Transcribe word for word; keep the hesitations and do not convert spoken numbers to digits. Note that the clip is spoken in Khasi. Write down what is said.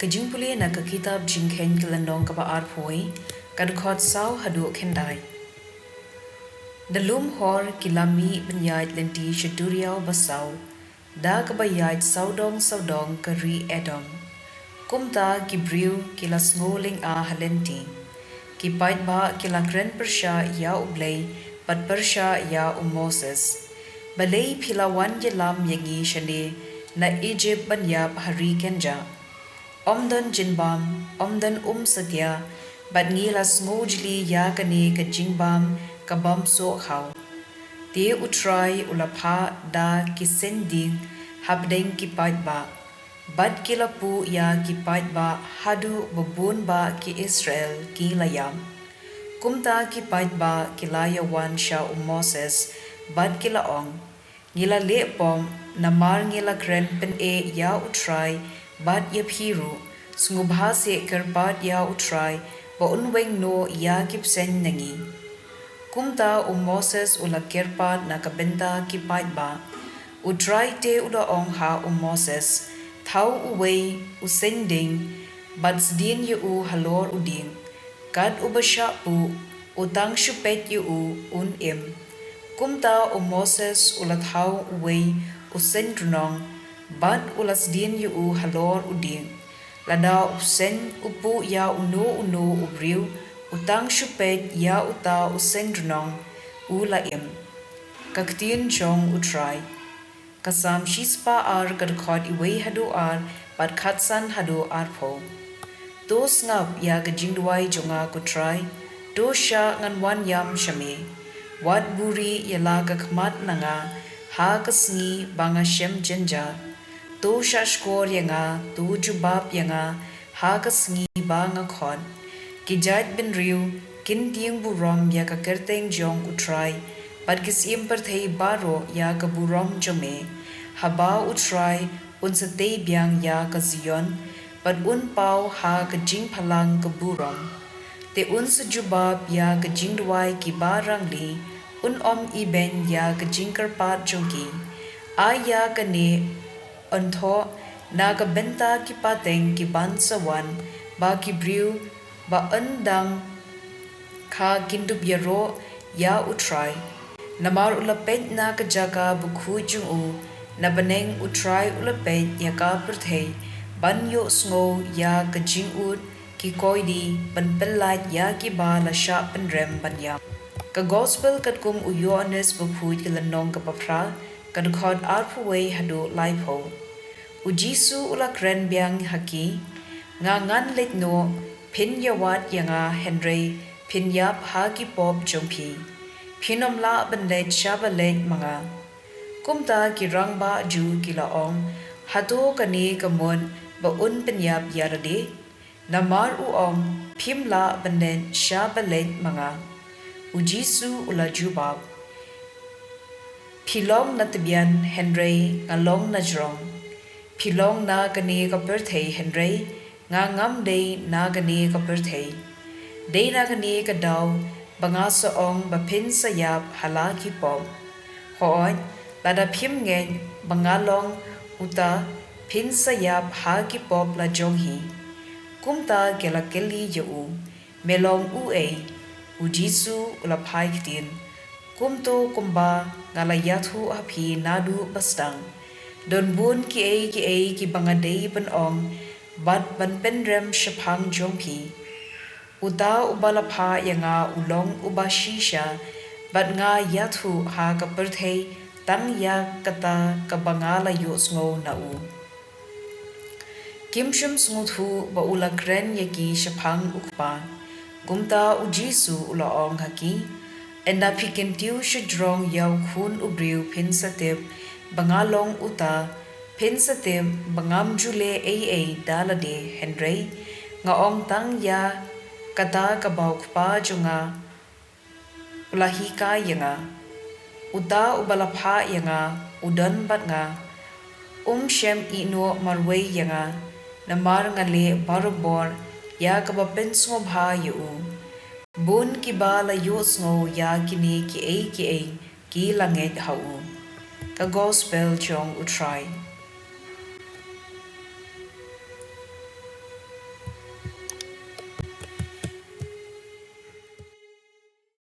Ka jingpule na ka kitab Jingkheiñ ka lynnong kaba arphew, ka dkhot saw haduh khyndai. Da lum hor ki la mih ban ïaid lynti sha duriaw basaw, da kaba ïaid sawdong sawdong ka ri Edom. Kumta ki briew ki la sngew lynga ha lynti. Ki paidbah ki la kren pyrshah ïa U Blei bad pyrshah ïa u Moses. Balei phi la wan ïalam ïa ngi shane na Ijipt ban ïap ha ri kynjah? Ym don jingbam, ym don umsatia, bad ngi la sngewjli ïa kane ka jingbam ka bym soh khaw. Te U Trai u la phah da ki saiñ ding hapdeng ki paidbah, bad ki la puh ïa ki paidbah haduh ba bun bah ki Israel ki la ïap. Kumta ki paidbah ki la ïawan sha u Moses bad ki la ong, ngi la leh pop namar ngi la kren pyneh ïa U Trai bad ïa phi ruh, sngewbha seh kyrpad ïa U Trai ba un weng noh ïa ki bseiñ na ngi. Kumta u Moses u la kyrpad na ka bynta ki paidbah. U Trai te u la ong ha u Moses, thaw uwei u saiñ ding bad sdien ïa u halor u dieng, kat uba shah puh, u tang shu peit ïa u un im. Kumta u Moses u la thaw uwei u saiñ rnong bad u la sdien ïa u halor u dieng. Lada u saiñ u puh ïa uno uno u briew, u tang shu peit ïa uta u saiñ rnong u la im. Ka ktien jong U Trai. Ka Salm shispah ar, ka dkhot uwei haduh ar bad khatsan haduh arphew. To sngap ïa ka jingduwai jong nga, ko Trai, to shah ngan wan ïam sha me. Wat buhrieh ïa la ka khmat na nga ha ka sngi ba nga shem jynjar. To shah shkor ïa nga, to jubab ïa nga ha ka sngi ba nga khot. Ki jait bynriew kin tieng burom ïa ka kyrteng jong U Trai, bad ki syiem pyrthei baroh ïa ka burom jong me. Haba U Trai un sa tei biang ïa ka Zion, bad un paw ha ka jingphalang ka burom. Te un sa jubab ïa ka jingduwai kiba rangli, un ym ibeiñ ïa ka jingkyrpad jong ki. Ai ïa kane yn thoh na ka bynta ki pateng kiban sa wan, ba ki briew ba yn dang kha kin dup ïaroh ïa U Trai. Namar u la peit na ka jaka bakhuid jong u, na bneng U Trai u la peit ïa ka pyrthei, ban ïohsngew ïa ka jingud ki koidi, ban pyllait ïa kiba la shah pynrem ban ïap. Ka Gospel katkum u Ïoannis Bakhuid, ka lynnong kaba phra, ka dkhot arphew wei haduh laiphew. U Jisu u la kren biang ha ki, nga ngan leit noh, phin ïawad ïa nga, hynrei phin ïap ha ki pop jong phi. Phin ym lah ban leit shaba leit ma nga. Kumta ki rangbah Jiw ki la ong, hato kane ka mut ba un pynïap ïa lade? Namar u ong, phim lah ban leit shaba leit ma nga. U Jisu u la jubab, phi long na tbian, hynrei nga long na jrong. Phi long na kane ka pyrthei, hynrei nga ngam dei na kane ka pyrthei. Dei na kane ka daw ba nga sa ong ba phin sa ïap ha la ki pop. Hooid, lada phim ngeit ba nga long uta, phin sa ïap ha ki pop la jong hi. Kumta ki la kylli ïa u, me long uei? U Jisu u la phai ktien, kumto kumba nga la ïathuh ha phi naduh ba sdang. Don bun kiei kiei kiba nga dei ban ong bad ban pynrem shaphang jong phi. Uta uba la phah ïa nga u long uba shisha, bad nga ïathuh ha ka pyrthei tang ïa kata kaba nga la ïohsngew na u. Kim shym sngewthuh ba u la kren ïa ki shaphang u Kpa. Kumta u Jisu u la ong ha ki, ynda phi kyntiew shajrong ïa u Khun u Briew phin sa tip ba nga long uta, phin sa tip ba ngam ju leh ei ei da lade, hynrei nga ong tang ïa kata kaba u Kpa jong nga u la hikai ïa nga. Uta uba la phah ïa nga u don bad nga. Um shym ïehnoh marwei ïa nga, namar nga leh barabor ïa kaba pynsngewbha ïa u. Bun kiba la ïohsngew ïa kine kiei kiei ki la ngeit ha u. Ka Gospel jong U Trai.